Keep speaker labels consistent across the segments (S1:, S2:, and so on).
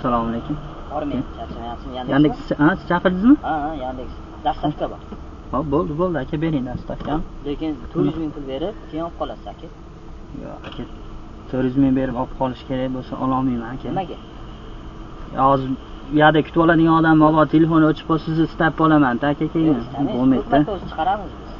S1: Assalomu alaykum.
S2: Hormang, charchamayapsizmi?
S1: Yandex, ha, siz chaqirdingizmi?
S2: Ha, ha, Yandex. Доставка bor.
S1: Hop, bo'ldi, bo'ldi aka, bering доставка ni.
S2: Lekin 400 ming pul berib, keyin olib qolasiz aka.
S1: Yo'q aka, 400 ming berib olib qolish kerak bo'lsa ololmayman aka.
S2: Nimaga?
S1: Hozir u yoqda kutib oladigan odam mabodo telefoni o'chib qolsa sizni istab qolaman aka keyin. Bo'lmaydi.
S2: O'zi chiqaramiz biz.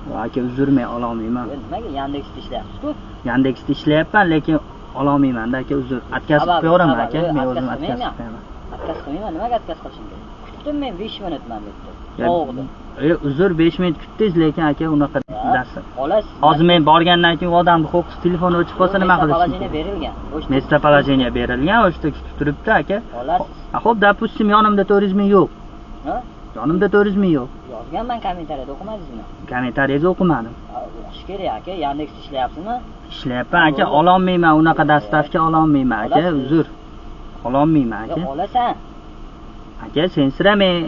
S1: Yo'q aka, uzr, men ololmayman.
S2: Nimaga? Yandexda ishlayapsiz-ku.
S1: Yandexda ishlayapman, lekin ololmayman aka, uzr. Отказ qilib qo'yaveraman aka, men o'zim отказ qilib qo'yaman.
S2: Отказ qilmayman, nimaga отказ qilishim kerak? Kutdim men 5 minut mana bu yerda. Sovuqda.
S1: Uzr, 5 minut kutdingiz, lekin aka unaqa dasta.
S2: Olasiz.
S1: Hozir men borgandan keyin u odamni qo'qis telefoni o'chib qolsa nima qilishim kerak?
S2: Berilgan.
S1: Местоположение berilgan, o'sha kutib turibdi aka.
S2: Olasiz.
S1: Xo'p, допустим, yonimda 400 ming yo'q.
S2: Ha?
S1: Yonimda 400 ming yo'q.
S2: Yozganman kommentariyada, o'qimadingizmi?
S1: Kommentariyingizni o'qimadim.
S2: O'qish kerak aka, Yandex ishlayapsizmi?
S1: Ishlayapman aka, ololmayman, unaqa доставка ololmayman aka, uzr. Ololmayman aka.
S2: Olasan.
S1: Aka, sensiramang.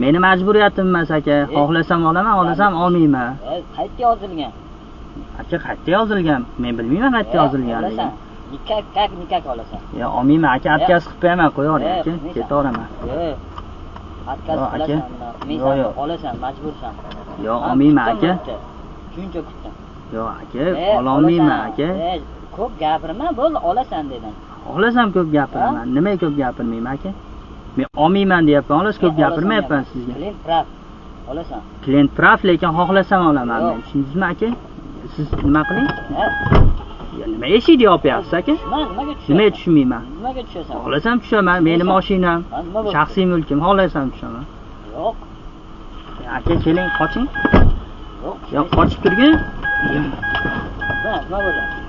S1: Meni majburiyatim emas aka. Xohlasam olaman, xohlasam olmayman.
S2: Qayerda yozilgan?
S1: Aka, qayerda yozilgan? Men bilmayman qayerda yozilganligini.
S2: Nikak, kak, nikak olasan.
S1: Yo, olmayman aka, отказ qilib qo'yaman, qo'yavering aka, ketaveraman.
S2: Yo'q. Отказ qilasan, men olasan, majbursan.
S1: Yo'q, olmayman aka.
S2: Shuncha kutdim.
S1: Yo'q aka, ololmayman aka.
S2: Ko'p gapirma, bo'ldi, olasan dedim.
S1: Xohlasam ko'p gapiraman. Nimaga ko'p gapirmayman aka? Men olmayman deyapman, xolos ko'p gapirmayapman sizga.
S2: Клиент прав. Olasan.
S1: Клиент прав, lekin xohlasam olaman men. Tushundingizmi aka? Siz nima qiling? Nima eshikni yopyapsiz aka?
S2: Nimaga tushasan?
S1: Nimaga tushunmayman?
S2: Nimaga tushasan?
S1: Xohlasam tushaman, meni mashinam, shaxsiy mulkim, xohlasam tushaman.
S2: Yo'q.
S1: Aka, keling, qoching.
S2: Yo'q.
S1: Yo'q, qochib turgin.
S2: Nima bo'ladi?